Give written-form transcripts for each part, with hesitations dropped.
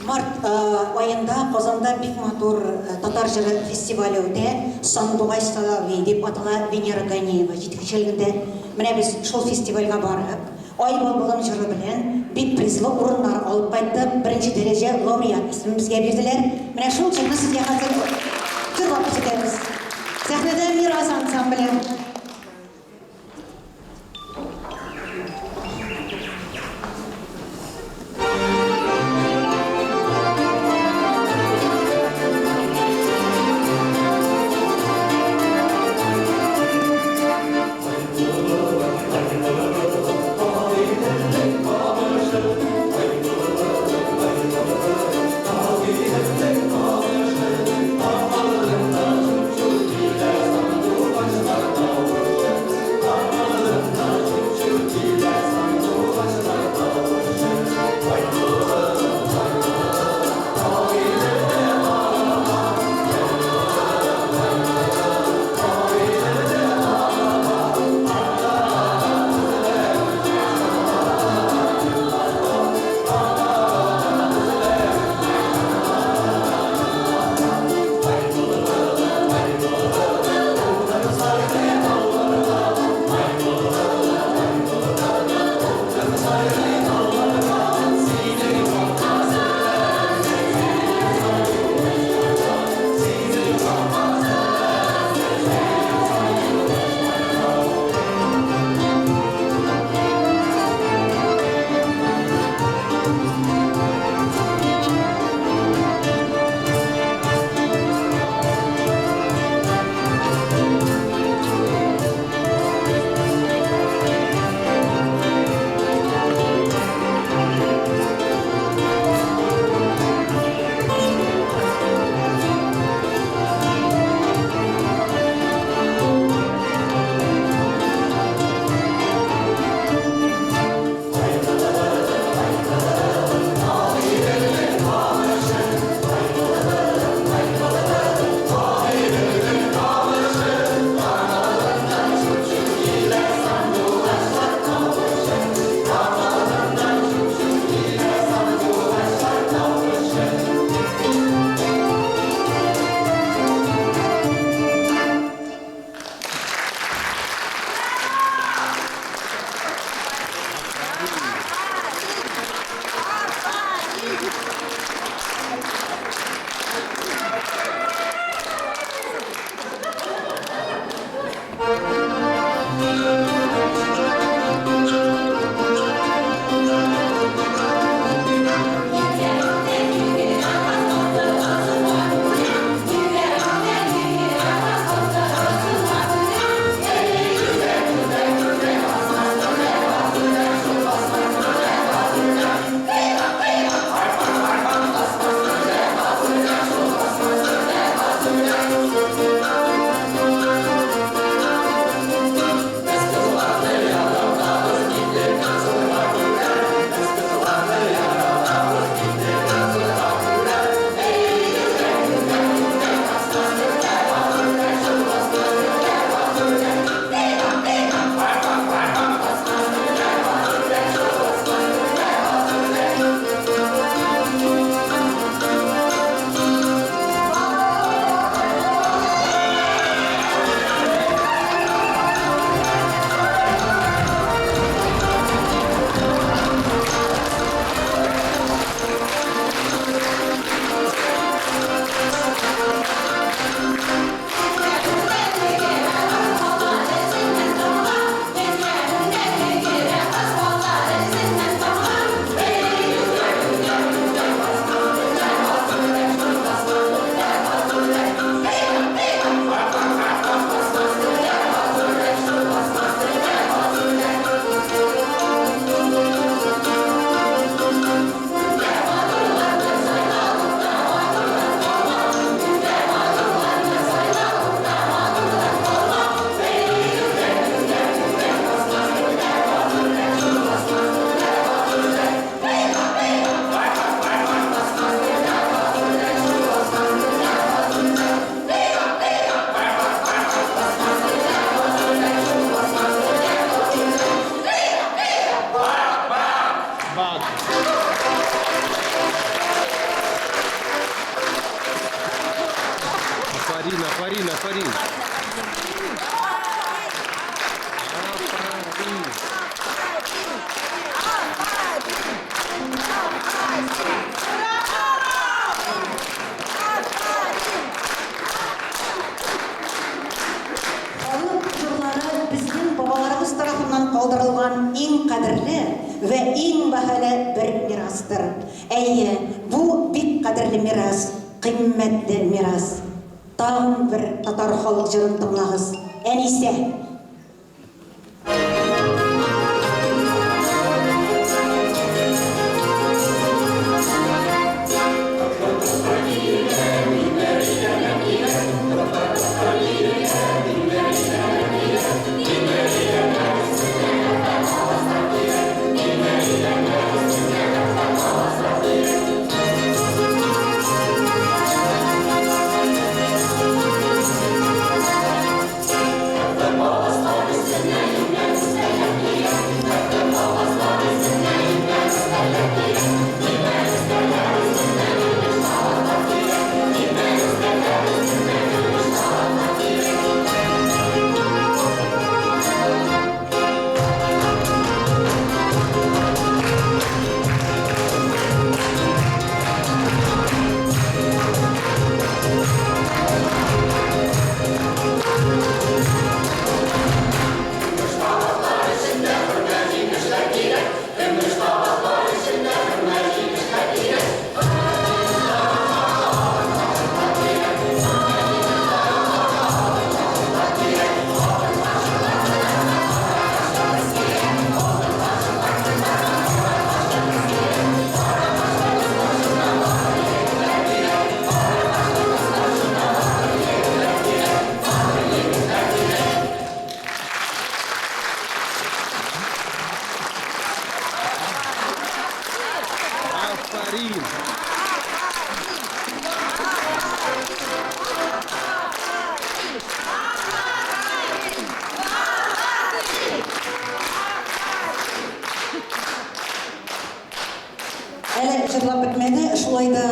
Март аенда Казанда бик матур татар җыры фестивале үтә, Сандугач соловей дип атала Венера Ганиева җитәкчелегендә. Менә без шул фестивальгә барып, Ай былбылым җыры белән бик призлы урыннар алып кайттык, беренче дәрәҗә лауреат исемен безгә бирделәр. Менә шул җырны сезгә хәзер җырлап күрсәтәбез. Сәхнәдә Мирас ансамбле. Афәрин! Афәрин! Халык җырлары безнең бабаларыбыз тарафыннан калдырылган иң кадерле вә иң бәһале бер мирастыр. Әйе, бу бик кадерле мирас, кыйммәтле мирас. Тагын бер татар халык җырын тыңлагыз, Әнисә! Афәрин! Әле җырлап бетмәде, шулай да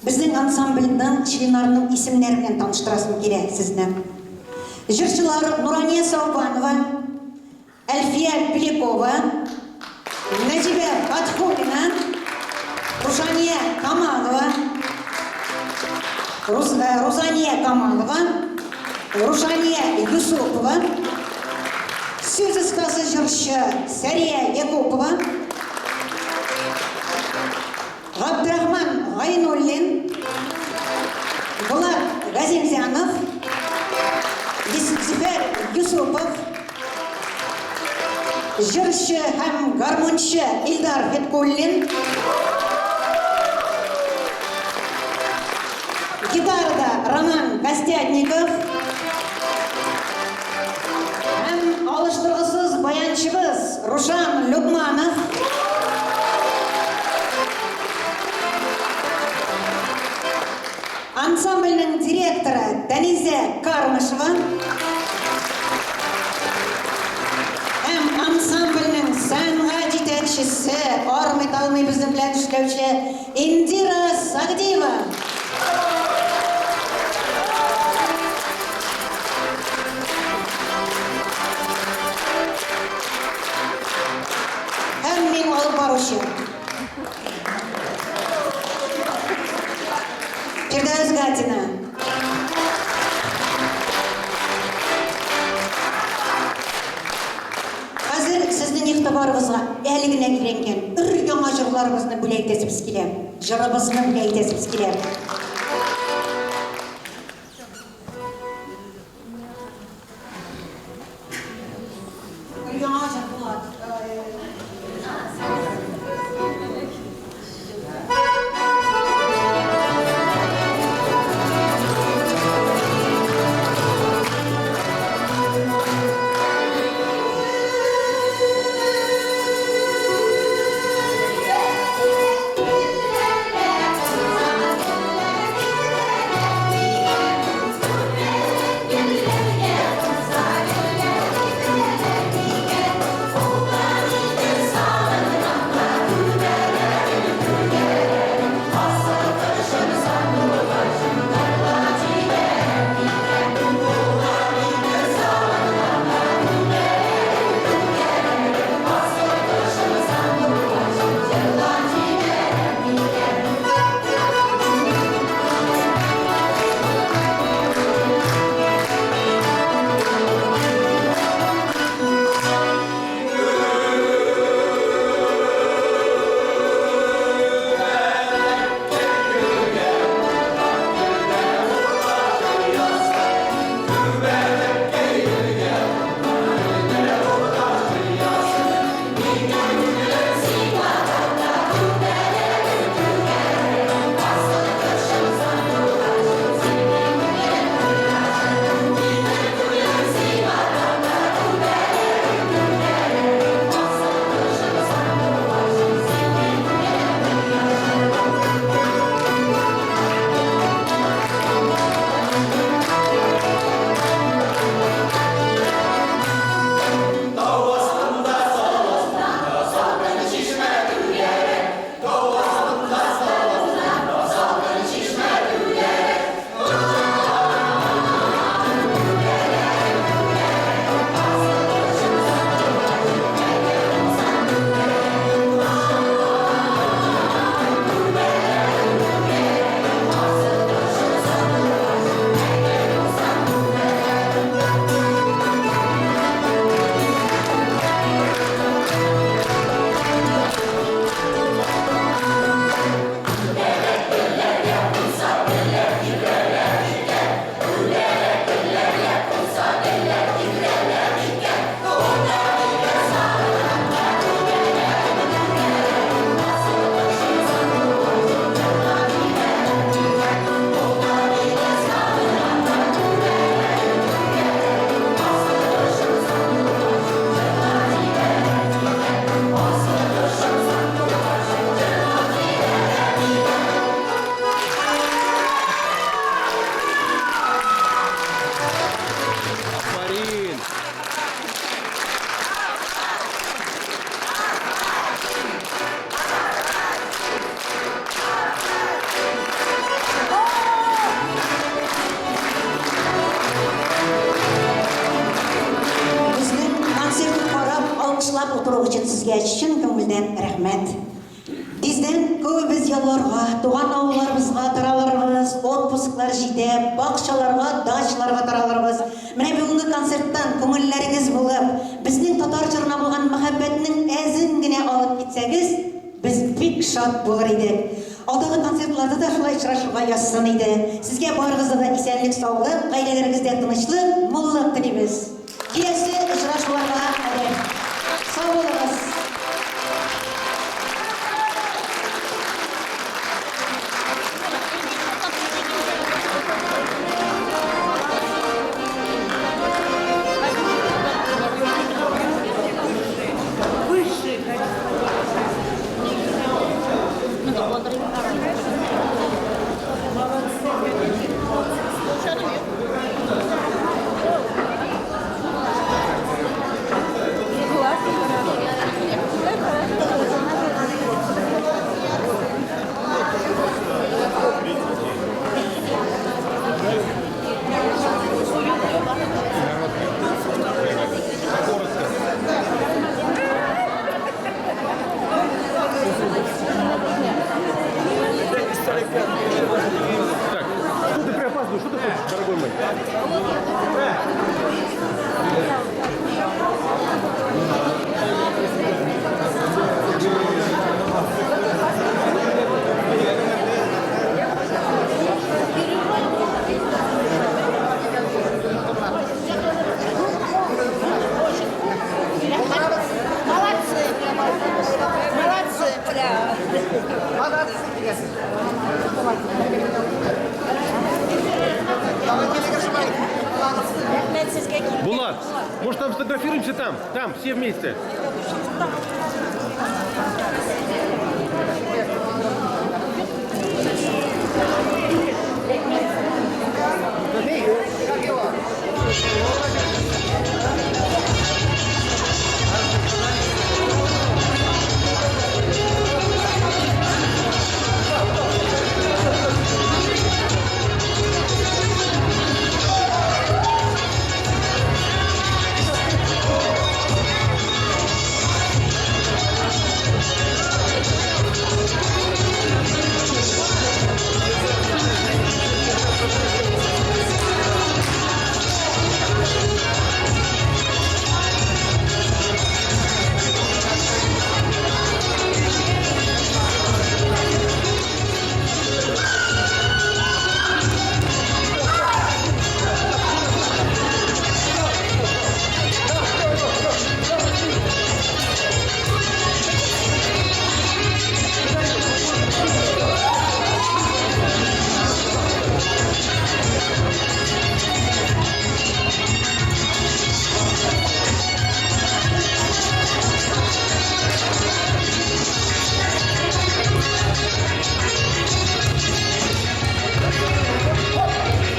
безнең ансамбльнең членнарының исемнәре белән таныштырасым килә сезне. Җырчылар Нурания Саубанова, Әлфия Белякова, Нәҗибә Фатхуллина, Рушания Камалова, Рузания Камалова, Рушания Юсупова, сүз остасы җырчы Сәрия Якупова, Габдрахман Гайнуллин, Булат Газимзянов, Зөфәр Юсупов, җырчы һәм гармунчы Илдар Феткуллин, гитарада Роман Костятников һәм алыштыргысыз баянчыбыз Рушан Люкманов. Ансамбльнең директоры Тәнизә Кармышева һәм ансамбльнең сәнгать җитәкчесе, армый-талмый безнең белән эшләүче Индира Сагдиева. Һәм мин алып баручы. Фирдәвес Гатина. Хәзер сезнең игътибарыгызга әле генә өйрәнгән өр-яңа җырларыбызны бүләк итәсебез килә. Җырыбызны бүләк итәсебез килә. Өр-яңа җыр Булат. Сезгә чын күңелдән рәхмәт. Тиздән күбебез ялларга, туган авылларыбызга таралырбыз, отпусклар җитә, бакчаларга, дачаларга таралырбыз. Менә бүгенге концерттан күңелләрегез булып, безнең татар җырына булган мәхәббәтнең әзен генә алып китсәгез, без бик шат булыр идек. Алдагы концертларда да шулай очрашырга язсын иде. Сезгә барыгызга да исәнлек-саулык, гаиләләрегездә тынычлык, муллык телибез. Киләсе очрашуларга кадәр. Сау булыгыз! Так, что ты припаздываешь? Что ты хочешь, дорогой мой? Молодцы! Молодцы! Рәхмәт сезгә килгән. Булат, может, там сфотографируемся там? Там, все вместе.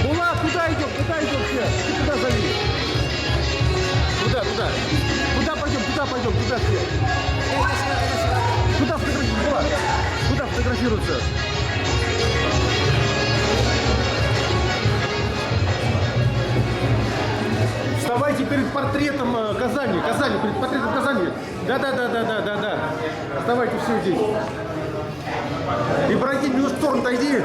Булат, куда идем? Куда идем все? Ты куда зови? Куда, куда? Куда пойдем? Куда пойдем? Куда все? Куда фотографироваться? Булат, куда фотографироваться? Вставайте перед портретом Казани. Казани, перед портретом Казани. Да, да, да, да, да, да, да. Вставайте все здесь. Ибрагим, немножко в сторону отойди.